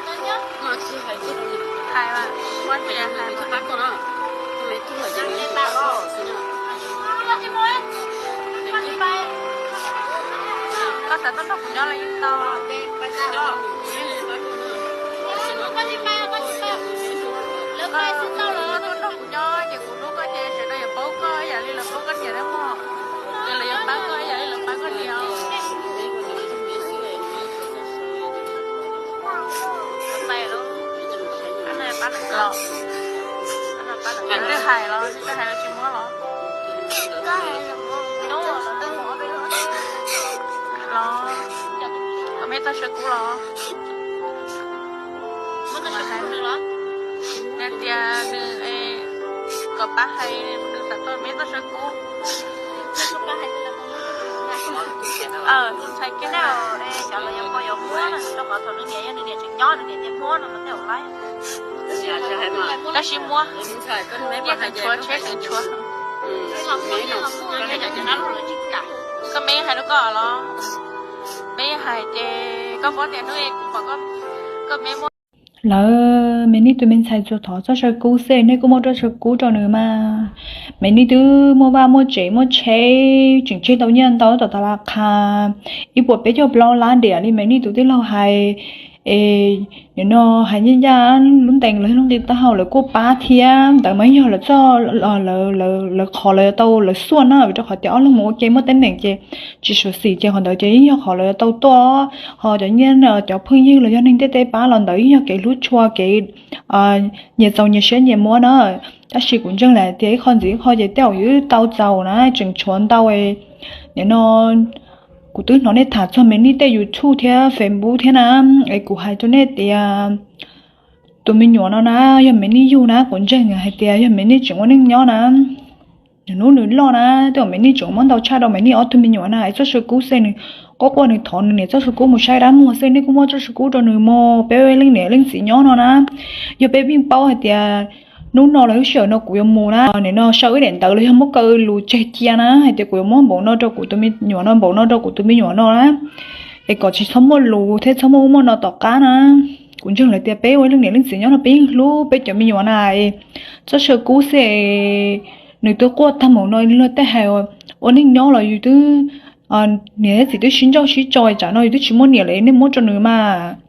Hais, hais, koj xav tuaj nrog kuv nyob los yeej tau. Koj tuaj nrog kuv nyob ces kuv hlub koj ces sawv daws yuav paub koj ib yam li lawv paub koj niam thiab mog. Ces lawv yuav pab koj ib yam li lawv pab koj niam. Los, twb hais los, twb hais los tsis muab los? Los, koj me txoj saw kub los? Nws tias nws, kom pab hais nws xav tau me txoj saw kub. Ntshai kiag na, xyov lawv yuav pab yuav muab na, rau qhov thaum nws niam yog nws niam tseem nyob nws niam tias muab no mas tej zaum laib. Tab sis muab, yeej tseem tshuav, tsheb tseem tshuav. Koj me hais rau koj los? Me hais ces koj paub tias hnub kuv pom koj, koj me muab. Lawv, Me Nij tus me ntxhais tsuas thov txoj saw kub xwb, nej kuj muab txoj saw kub rau nws mas. Me Nij twb muaj vaj muaj tsev muaj tsheb, tseem tseg tau nyiaj ntau tom tas la qha ib puas peb caug plaub lab diam li Me Nij tus tij laug hais. Es nim no hais ncaj ncaj, lub ntees los yog lub nqi taub hau lawv kuj pab thiab, ntawd mas yog lawv txoj, lawv qhov lawv yuav tau lawv xuaj na, vim rau qhov tias ob leeg mus ua ke muaj teeb meem ces tsis sua xim ces qhov ntawd ces yeej yog qhov lawv yuav tau tuaj. Ho cov nyiaj, cov phooj ywg los yog neeg ntiaj teb pab los ntawd yeej yog kev hlub tshua, kev nyias txaus nyias siab nyias muab na. Tab sis kuv ntseeg lawm tias ib qho ntxiv ib qho ces tej zaum yus tau txaus na, tseem tshuav ntau. Nim no kuv twb hnov nej tham txog Me Nij tej YouTube thiab Facebook thiab na, es kuv hais rau nej tias tus me nyuam no na, yog Me Nij yug na, kuv ntseeg hais tias yog Me Nij tseem ua neej nyob na, nws hnub nws loj na, tej zaum Me Nij tseem muab ntau tshaj rau Me Nij ob tug me nyuam na. Es txoj saw kub xwb, nws quaj quaj nws thov nws niam txoj saw kub mus saib dab muag xwb, nej kuj muab txoj saw kub rau nws mog. Peb ua leej niam leej txiv nyob no na, yog peb yeej paub hais tias hnub no los lub sij hawm no kuv yuav mus na, nim no sau ib daim ntawv los yog muab kaw lus tseg cia na, hais tias kuv yuav muab npaum no rau kuv tus me nyuam no, npaum no rau kuv tus me nyuam no na, es kom tsis txhob muaj lus thiab txhob muaj ub muaj no tom qab na. Kuv ntseeg lawm tias peb ua leej niam leej txiv nyob no peb yeej hlub peb cov me nyuam na. Txoj saw kub xwb, nws twb quaj tag npaum no, luag tej hais ua neej nyob los yus twb, niam thiab txiv twb sib ntsauj sib tso, tsam no yus twb tsis muaj niam lawm nej muab rau nws mas.